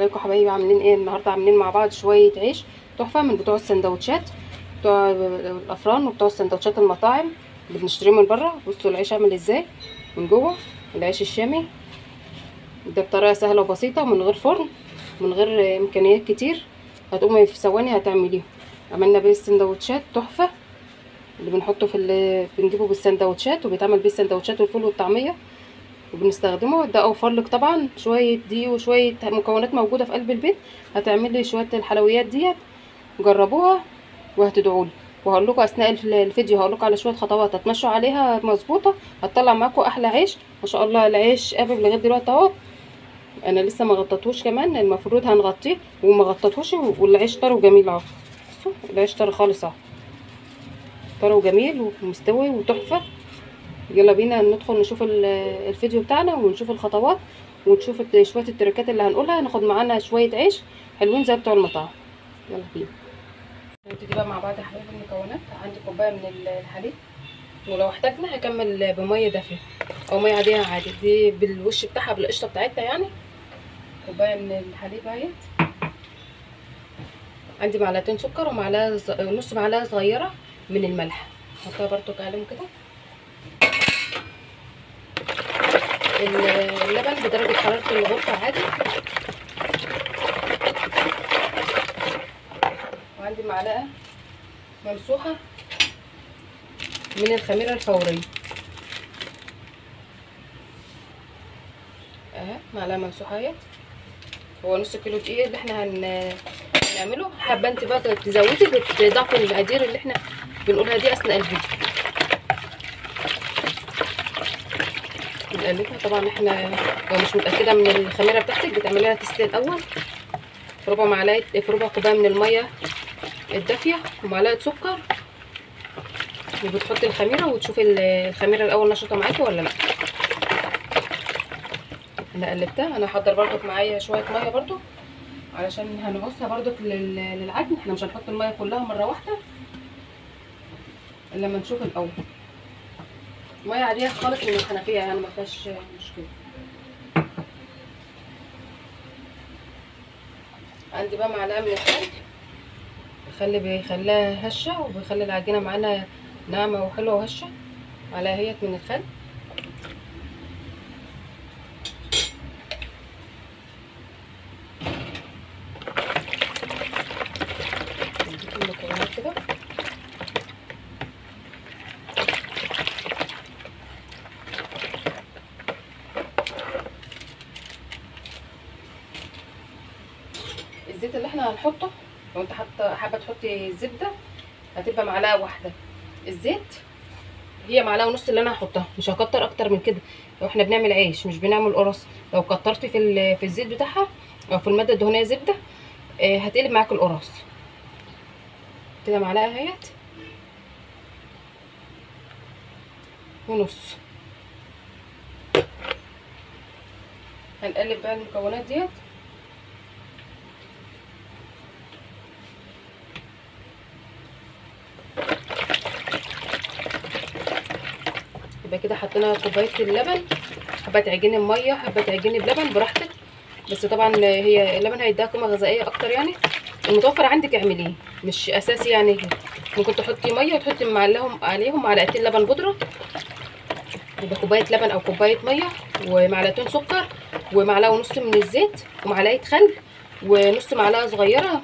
عليكم حبايبي، عاملين ايه النهارده؟ عاملين مع بعض شوية عيش تحفة من بتوع السندوتشات بتوع الافران وبتوع السندوتشات المطاعم اللي بنشتريه من بره. بصوا العيش عامل ازاي من جوه، العيش الشامي ده بطريقة سهلة وبسيطة من غير فرن من غير امكانيات كتير، هتقومي في ثواني هتعمليه. عملنا بيه السندوتشات تحفة اللي بنحطه في بنجيبه بالسندوتشات وبيتعمل بيه السندوتشات والفول والطعميه وبنستخدمه. ده اوفر لك طبعا شوية دي وشوية مكونات موجودة في قلب البيت، هتعملي شوية الحلويات ديت. جربوها وهتدعوا لي، وهقول لكم اثناء الفيديو هقول لكم على شوية خطوات هتمشوا عليها مظبوطة هتطلع معاكم احلى عيش ما شاء الله. العيش قابل لغاية دلوقتي اهو، انا لسه ما غطيتهوش كمان، المفروض هنغطيه وما غطيتهوش، والعيش طري وجميل اهو. بصوا العيش طري خالص اهو، طري وجميل ومستوي وتحفه. يلا بينا ندخل نشوف الفيديو بتاعنا ونشوف الخطوات ونشوف شوية التركات اللي هنقولها. ناخد معانا شوية عيش حلوين زي بتوع المطاعم. يلا بينا نبتدي بقى مع بعض يا حبايبي. المكونات عندي كوباية من الحليب، ولو احتاجنا هكمل بميه دافيه او مية عادية عادي، دي بالوش بتاعها بالقشطه بتاعتها يعني. كوباية من الحليب اهيت، عندي معلقتين سكر ومعلقة نص معلقه صغيرة من الملح، هحطها برضو عليهم كده. اللبن بدرجة حرارة الغرفة عادي، وعندي معلقه ممسوحة من الخميره الفورية اهي، معلقه ممسوحة اهي. هو نص كيلو دقيق اللي احنا هنعمله. حابة انت بقى تزودي بتضعفي المقادير اللي احنا بنقولها دي اثناء الفيديو. نقلبها طبعا، احنا لو مش متاكدة من الخميره بتاعتك بتعملي لها test الاول. في ربع معلقه، في ربع كوباية من المية الدافيه ومعلقة سكر، وبتحطي الخميره وتشوفي الخميره الاول نشطة معاكي ولا لا. انا قلبتها. انا هحضر برضك معايا شوية مية برضو علشان هنعوزها برضك للعجن، احنا مش هنحط المية كلها مرة واحدة الا لما نشوف الاول. مية عادية خالص من الحنفية يعني ما فيهاش مشكلة. عندي بقى معلقه من الخل، الخل بيخليها هشه وبيخلي العجينة معانا ناعمة وحلوه وهشه. معلقه اهيت من الخل، المكونات كده. الزيت اللي احنا هنحطه، لو انت حابة تحطي الزبدة هتبقى معلقه واحدة، الزيت هي معلقه ونص اللي انا هحطها، مش هكتر اكتر من كده. لو احنا بنعمل عيش مش بنعمل قرص، لو كترتي في الزيت بتاعها او في المادة الدهنية زبدة هتقلب معاك القرص كده. معلقه اهيت ونص. هنقلب بقى المكونات ديت. يبقى كده حطينا كوباية اللبن. حابة تعجني بميه، حابة تعجني بلبن براحتك، بس طبعا هي اللبن هيديها قيمة غذائية اكتر يعني. المتوفر عندك اعمليه، مش اساسي يعني. ممكن تحطي مية وتحطي عليهم معلقتين لبن بودره، يبقى كوباية لبن او كوباية مية ومعلقتين سكر ومعلقة ونص من الزيت ومعلقة خل ونص معلقه صغيرة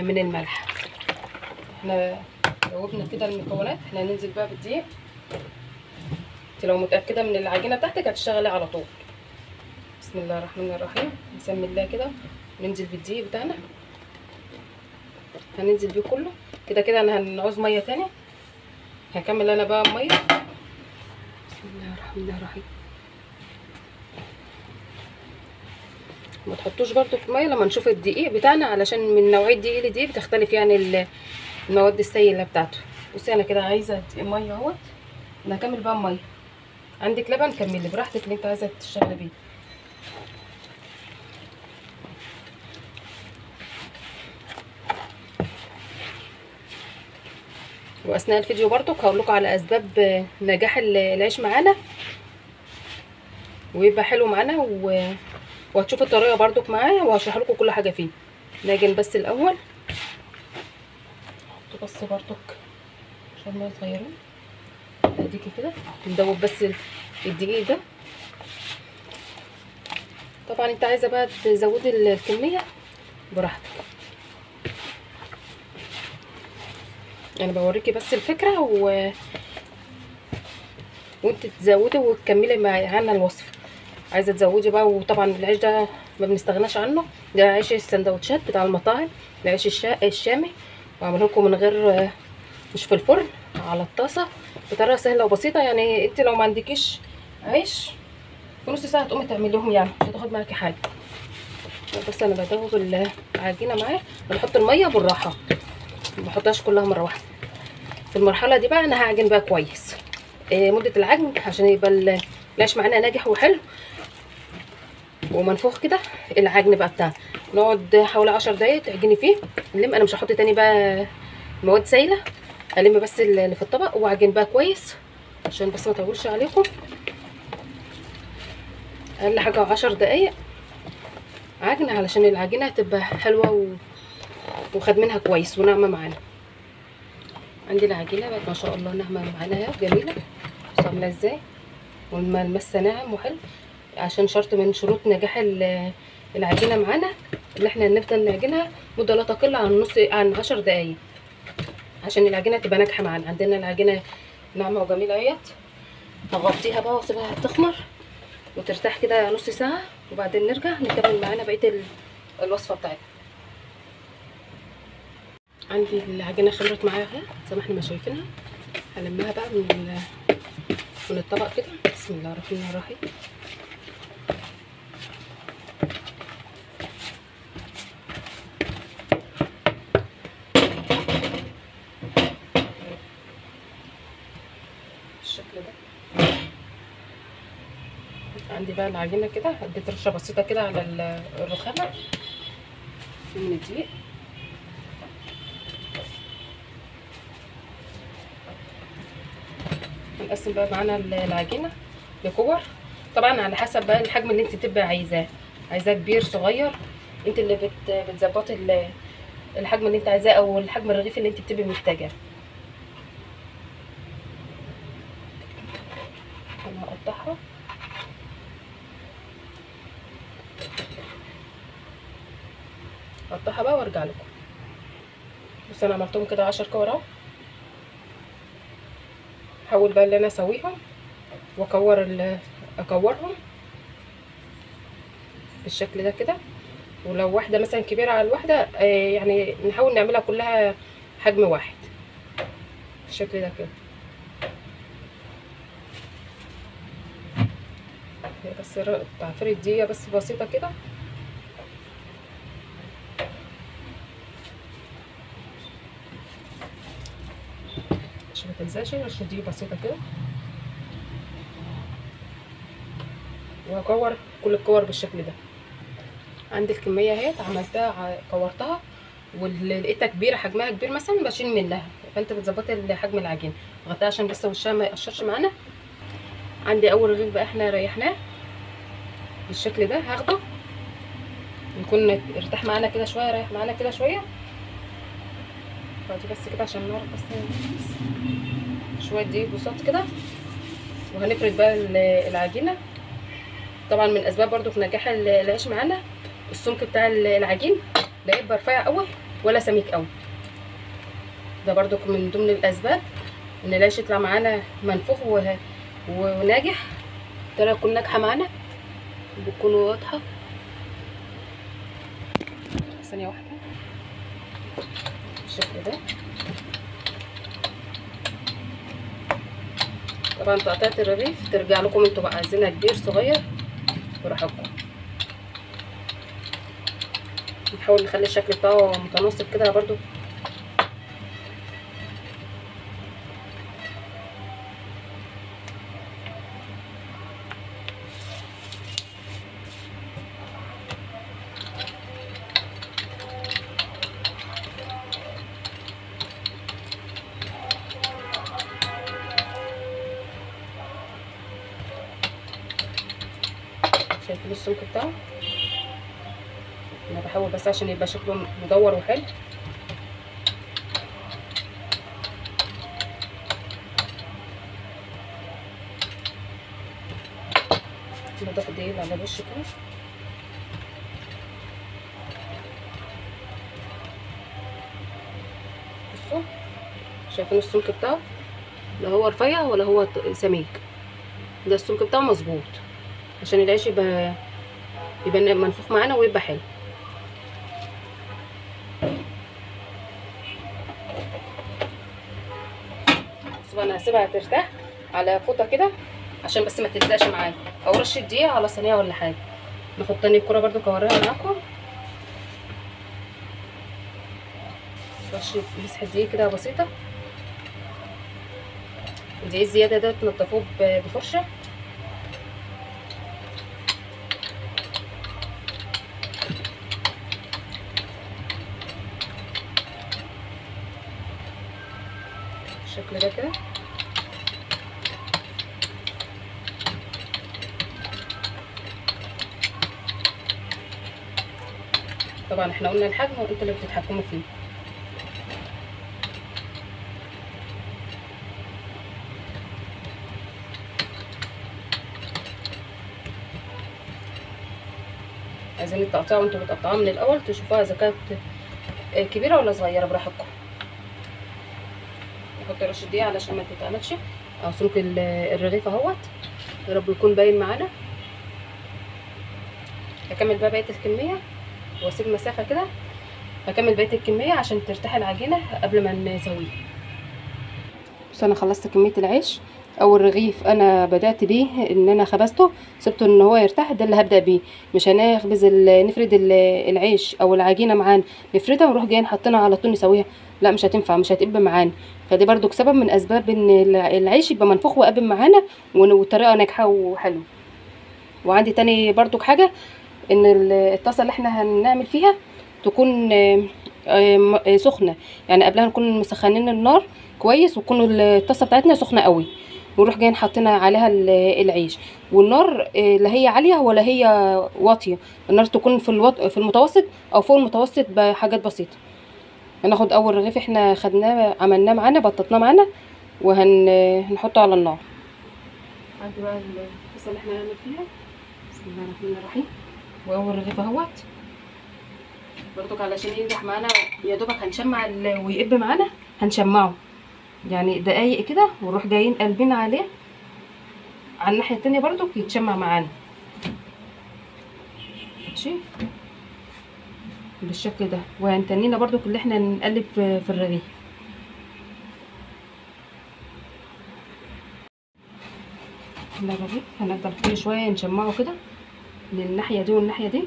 من الملح. احنا دوبنا كده المكونات، احنا هننزل بقى بالدقيق. انت لو متاكدة من العجينة بتاعتك هتشتغلي على طول. بسم الله الرحمن الرحيم، نسمي الله كده، ننزل بالدقيق بتاعنا. هننزل بيه كله كده كده. انا هنعوز مية تاني، هكمل انا بقى مية. بسم الله الرحمن الرحيم. ما تحطوش برده في مية لما نشوف الدقيق بتاعنا، علشان من نوعية دقيق لدقيق بتختلف يعني المواد السائلة بتاعته. بصي انا كده عايزه مية اهوت، انا هكمل بقى مية. عندك لبن كملي براحتك اللي انت عايزه تشتغلي بيه. واثناء الفيديو برضو هقول لكم على اسباب نجاح العيش معانا ويبقى حلو معانا وهتشوفوا الطريقة برضك معايا وهشرح لكم كل حاجة فيه. نعجن بس الاول، نحط بس برضك عشان ما صغيرين اديكي كده، ندوب بس الدقيق ده. طبعا انت عايزه بقى تزودي الكمية براحتك، انا بوريكي بس الفكرة وانت تزودي وتكملي معانا الوصفة. عايزه تزودي بقى، وطبعا العيش ده ما بنستغناش عنه، ده عيش السندوتشات بتاع المطاعم، العيش الشامي، بعمله لكم من غير، مش في الفرن، على الطاسه بطريقة سهلة وبسيطة. يعني انت لو ما عندكيش عيش في نص ساعة تقومي تعمليهم، يعني مش هتاخد معاكي حاجة. بس انا بدوب العجينة معايا، بنحط المية بالراحة، ما بحطهاش كلها مرة واحدة. في المرحلة دي بقى انا هعجن بقى كويس، مده العجن عشان يبقى العيش معانا ناجح وحلو ومنفوخ كده. العجن بقى بتاعنا نقعد حوالي 10 دقايق تعجني فيه. نلم، انا مش هحط تاني بقى مواد سايله، الم بس اللي في الطبق واعجن بقى كويس عشان بس ما اطولش عليكم. اقل حاجة 10 دقايق عجن علشان العجينة تبقى حلوة وخد منها كويس وناعمه معانا. عندي العجينة بقت ما شاء الله ناعمة معانا جميلة، بصوا عامله ازاي، والملمس ناعم وحلو. عشان شرط من شروط نجاح العجينة معانا اللي احنا نفضل نعجنها مده لا تقل عن عن 10 دقايق عشان العجينة تبقى ناجحة معانا. عندنا العجينة ناعمة وجميلة اهيت. هغطيها بقى واسيبها تخمر وترتاح كده نص ساعة، وبعدين نرجع نكمل معانا بقية الوصفة بتاعتنا. عندي العجينة خمرت معايا اهي زي ما احنا ما شايفينها. هلمها بقى من الطبق كده. بسم الله الرحمن الرحيم. بالشكل ده عندي بقى العجينة كده، اديت رشه بسيطة كده على الرخامه من الدقيق. هنقسم بقى معانا العجينة لكور، طبعا على حسب بقى الحجم اللي انت تبقى عايزاه، عايزاه كبير صغير، انت اللي بتظبطي الحجم اللي انت عايزاه او الحجم الرغيف اللي انت بتبقي محتاجاه. انا هقطعها هقطعها بقى وارجع لكم. بصوا انا عملتهم كده 10 كور اهو. هحاول بقى اللي انا اسويهم واكور اكورهم بالشكل ده كده. ولو واحدة مثلا كبيرة على الواحدة يعني نحاول نعملها كلها حجم واحد بالشكل ده كده. بس تعفير الدقيقة بس بسيطة كده. عشان ما تلزقش، رشه دقيق بسيطة كده. وهكور كل الكور بالشكل ده. عندي الكمية اهي عملتها كورتها، واللي لقيتها كبيرة حجمها كبير مثلا بشيل منها، فانت بتظبطي حجم العجين. غطيها عشان بس وشها ما يقشرش معانا. عندي اول رغيف بقى احنا ريحناه بالشكل ده، هاخده يكون ارتاح معانا كده شوية، ريح معانا كده شوية. فدي بس كده عشان نعرف بس شوية دقيق بساط كده. وهنفرد بقى العجينة. طبعا من اسباب برضو في نجاح العيش معانا السمك بتاع العجين، لا يبقى رفيع قوي ولا سميك قوي. ده برضو من ضمن الاسباب ان العيش يطلع معانا منفوخ وناجح. الطريقة تكون ناجحة معانا بتكون واضحة. ثانية واحدة بالشكل ده. طبعا تقطيعه الرغيف ترجع لكم انتوا بقى، عايزينها كبير صغير براحتكم. نحاول نخلي الشكل بتاعه متناسق كده برضو. شايفين السمك بتاعه؟ انا بحاول بس عشان يبقى شكله مدور وحلو. نضيف الدقيق على الوش كده. بصوا شايفين السمك بتاعه، لا هو رفيع ولا هو سميك، ده السمك بتاعه مظبوط عشان العيش يبقى منفوخ معانا ويبقى حلو. بصوا انا هسيبها ترتاح على فوطه كده عشان بس ما تلزقش معايا، او رشه دقيق على صينية ولا حاجة. ناخد تاني الكره برده كوريها معاكم، رشه مسحه دقيق كده بسيطة. الدقيق الزيادة ده تنضفوه بفرشه. بالشكل ده كده. طبعا احنا قلنا الحجم وانتوا اللي بتتحكموا فيه. عايزين التقطيع وانتوا بتقطعوها من الاول تشوفوها اذا كانت كبيرة ولا صغيرة براحتكم. نحط رشه دقيق علشان ما تتقلقش. اهو سمك الرغيف اهوت، يا رب يكون باين معانا. هكمل بقى بقية الكمية واسيب مسافة كده. هكمل بقية الكمية عشان ترتاح العجينة قبل ما نسويها. بصوا انا خلصت كمية العيش. اول رغيف انا بدات بيه ان انا خبزته، سبته ان هو يرتاح، ده اللي هبدا بيه. مش هنخبز نفرد العيش او العجينة معانا، نفردها ونروح جايين حاطينها على طول نسويها، لا مش هتنفع، مش هتقب معانا. فدي برضو سبب من اسباب ان العيش يبقى منفوخ وقابل معانا والطريقة ناجحة وحلوه. وعندي تاني برضو حاجة، ان الطاسه اللي احنا هنعمل فيها تكون سخنة، يعني قبلها نكون مسخنين النار كويس، وتكون الطاسه بتاعتنا سخنة قوي، ونروح جايين حاطين عليها العيش. والنار لا هي عالية ولا هي واطية، النار تكون في المتوسط او فوق المتوسط بحاجات بسيطة. هناخد اول رغيف احنا خدناه عملناه معانا بططناه معانا، وهنحطه على النار. عندي بقى الطاسه اللي احنا هنعمل فيها، بسم الله الرحمن الرحيم. واول رغيف اهوت برضك علشان ينجح معانا، يا دوبك هنشمع ويقب معانا، هنشمعه يعني دقايق كده، ونروح جايين قلبين عليه على الناحية التانية برضك يتشمع معانا. ماشي بالشكل ده. وهنتنينا برضك اللي احنا نقلب في الرغيف. الرغيف هنفضل كل شوية نشمعه كده من الناحية دي والناحية دي.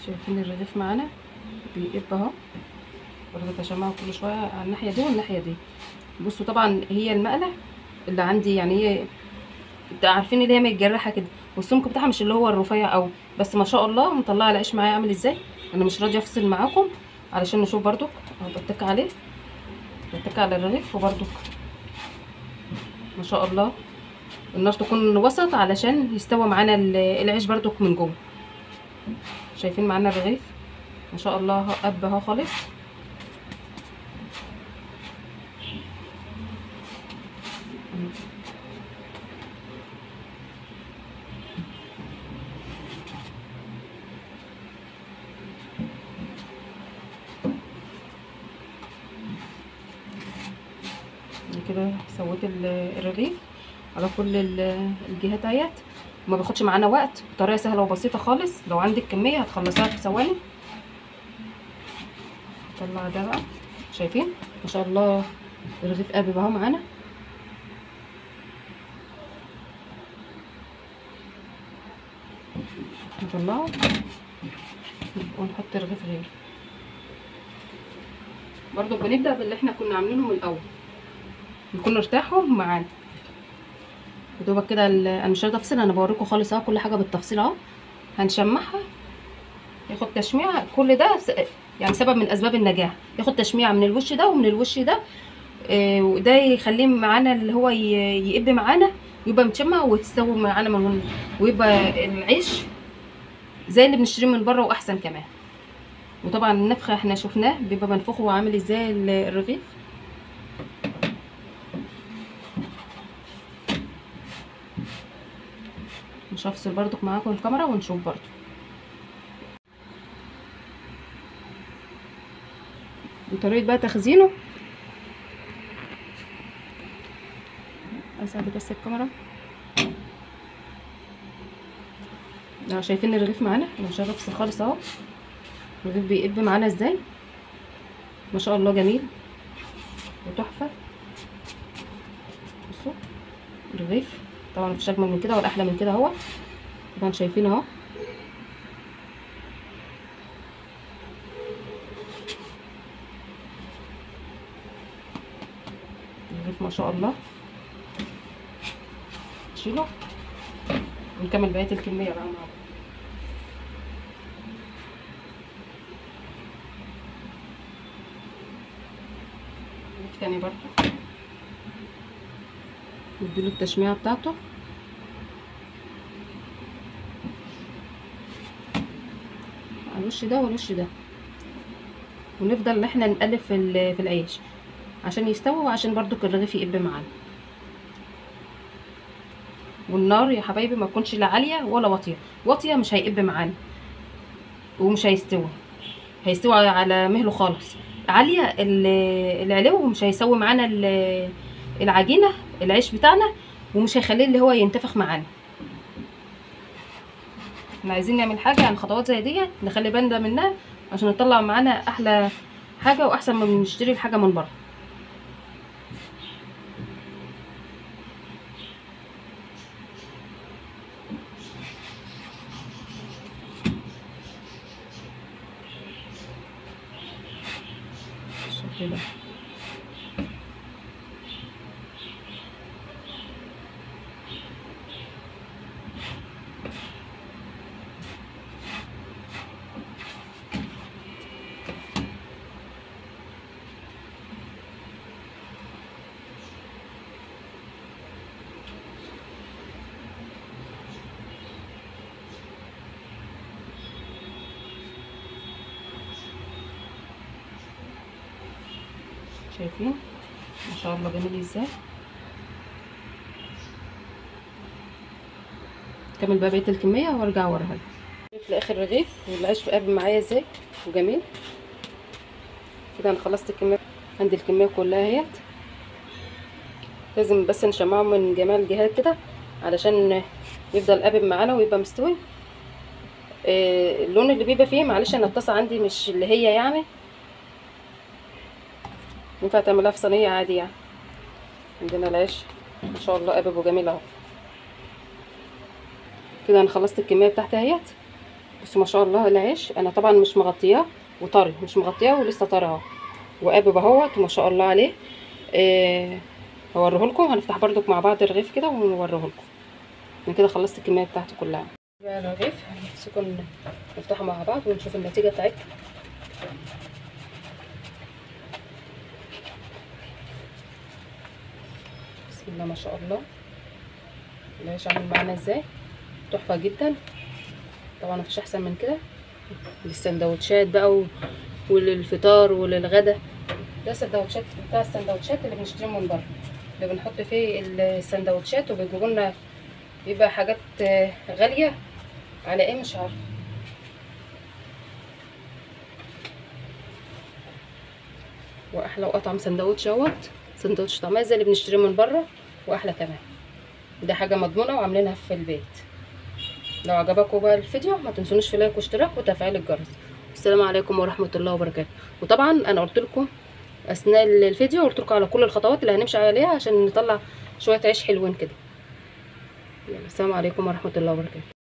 شايفين الرغيف معانا بيقب اهو، برضه بشمعه كل شوية على الناحية دي والناحية دي. بصوا طبعا هي المقله اللي عندي يعني هي عارفين اللي هي متجرحه كده، والسمك بتاعها مش اللي هو الرفيع قوي، بس ما شاء الله مطلعه العيش معايا عامل ازاي. انا مش راضية افصل معاكم علشان نشوف برضك. اهو بتك عليه، بتك على الرغيف، وبرضك ما شاء الله النار تكون وسط علشان يستوى معانا العيش برضك من جوه. شايفين معانا الرغيف ما شاء الله قب اهو خالص. كده سويت الرغيف على كل الجهات اهيت، ما بياخدش معانا وقت، بطريقة سهلة وبسيطة خالص. لو عندك كمية هتخلصيها في ثواني. طلع ده بقى، شايفين ما شاء الله الرغيف قابب اهو معانا. نطلعه ونحط رغيف غير. برضو بنبدا باللي احنا كنا عاملينه من الاول، نكون ارتاحوا معانا. دوبك كده انا مش راضية افصل، انا بوريكم خالص اهو كل حاجة بالتفصيل اهو. هنشمعها، ياخد تشميعه، كل ده يعني سبب من اسباب النجاح، ياخد تشميعه من الوش ده ومن الوش ده، وده يخليه معانا اللي هو يقب معانا، يبقى متشمع وتستوي معانا من، ويبقى العيش زي اللي بنشتريه من بره واحسن كمان. وطبعا النفخة احنا شفناه بيبقى منفوخ وعامل ازاي الرغيف. مش هفصل برضك معاكم الكاميرا ونشوف برضو. وطريقه بقى تخزينه، اسعد بس الكاميرا. شايفين الرغيف معانا؟ انا مش هفصل خالص اهو، الرغيف بيقب معانا ازاي ما شاء الله، جميل وتحفه. بصوا الرغيف طبعا مفيش اجمل من كده ولا احلى من كده اهو، طبعا شايفين اهو. الرغيف ما شاء الله. نشيله ونكمل بقية الكمية بقى مع بعض. تاني برضو نديله التشميعه بتاعته. على الوش ده والوش ده، ونفضل ان احنا نقلب في العيش عشان يستوي، وعشان برضو الرغيف يقب معانا. والنار يا حبايبي ما تكونش لا عالية ولا واطية، واطية مش هيقب معانا ومش هيستوي، هيستوي على مهله خالص. عالية العلو مش هيسوي معانا العجينة العيش بتاعنا، ومش هيخليه اللي هو ينتفخ معانا. احنا عايزين نعمل حاجة عن خطوات زي ديت نخلي بالنا منها عشان نطلع معانا احلى حاجة واحسن ما بنشتري الحاجة من بره. بالشكل ده. شايفين ما شاء الله جميل ازاي. كمل بقى بقية الكمية وارجع اوريها لكم. في الاخر رغيف والعيش قاب معايا ازاي وجميل كده. انا خلصت الكمية، عندي الكمية كلها اهيت. لازم بس نشمعه من جميع الجهات كده علشان يفضل قابب معانا ويبقى مستوي. اللون اللي بيبقى فيه، معلش انا الطاسه عندي مش اللي هي يعني ينفع تعملها في صينية عادي يعني. عندنا العيش ما شاء الله قابب وجميل اهو كده. انا خلصت الكمية بتاعتي اهيت. بصوا ما شاء الله العيش انا طبعا مش مغطياه وطري، مش مغطياه ولسه طري اهو وقابب اهوت وما شاء الله عليه. هوريه لكم، هنفتح بردك مع بعض الرغيف كده ونوريه لكم. انا كده خلصت الكمية بتاعتي كلها. بقى الرغيف هنمسكه نفتحه مع بعض ونشوف النتيجة بتاعتنا. بسم الله ما شاء الله العيش عامل معانا ازاي، تحفة جدا. طبعا مفيش احسن من كده للسندوتشات بقى وللفطار وللغدا. ده سندوتشات بتاع السندوتشات اللي بنشتريه من بره، اللي بنحط فيه السندوتشات وبيجيبوا لنا، بيبقى حاجات غالية على ايه مش عارفه. واحلى واطعم سندوتش اهوت، سندوتش طعميه زي اللي بنشتريه من بره واحلى كمان. ده حاجة مضمونه وعاملينها في البيت. لو عجبكم بقى الفيديو ما تنسونيش في لايك واشتراك وتفعيل الجرس. السلام عليكم ورحمة الله وبركاته. وطبعا انا قلت لكم اثناء الفيديو، قلت لكم على كل الخطوات اللي هنمشي عليها عشان نطلع شوية عيش حلوين كده. يلا السلام عليكم ورحمة الله وبركاته.